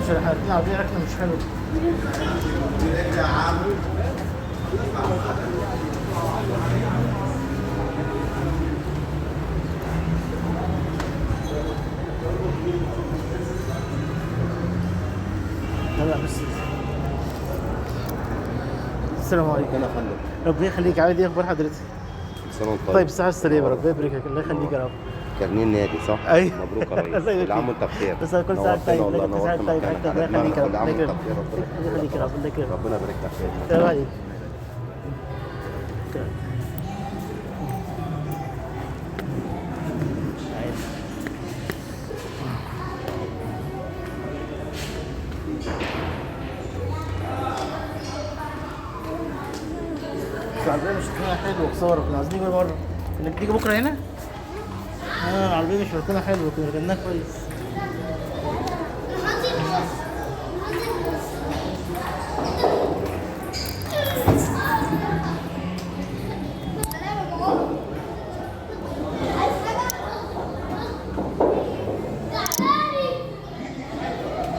عشان احنا راكبين عربية ركنة مش حلوة. لا بس السلام عليكم. انا فندم. ربنا يخليك، عامل ايه؟ اخبار حضرتك؟ كل سنة وانت طيب. طيب الصحة السليمة، ربنا يبارك لك، الله يخليك يا رب. كارنيه النادي صح؟ ايوه. مبروك يا ريس. الله يبارك كل عام فيك. وانت بخير. بس كل سنة وانت نورتنا طيب. والله، كل سنة نورت وانت طيب. مكانك. الله على دماغنا. يخليك يا رب. كل عام الله وانت بخير. يكرمك. الله يخليك يا رب. الله يكرمك. ربنا يبارك لك. السلام عليكم. العربية مش شكلها حلو، خسارة، كنا عايزين نيجي مرة. كنا بتيجي بكرة هنا؟ اه العربية مش شكلها حلو، كنا ركناها كويس.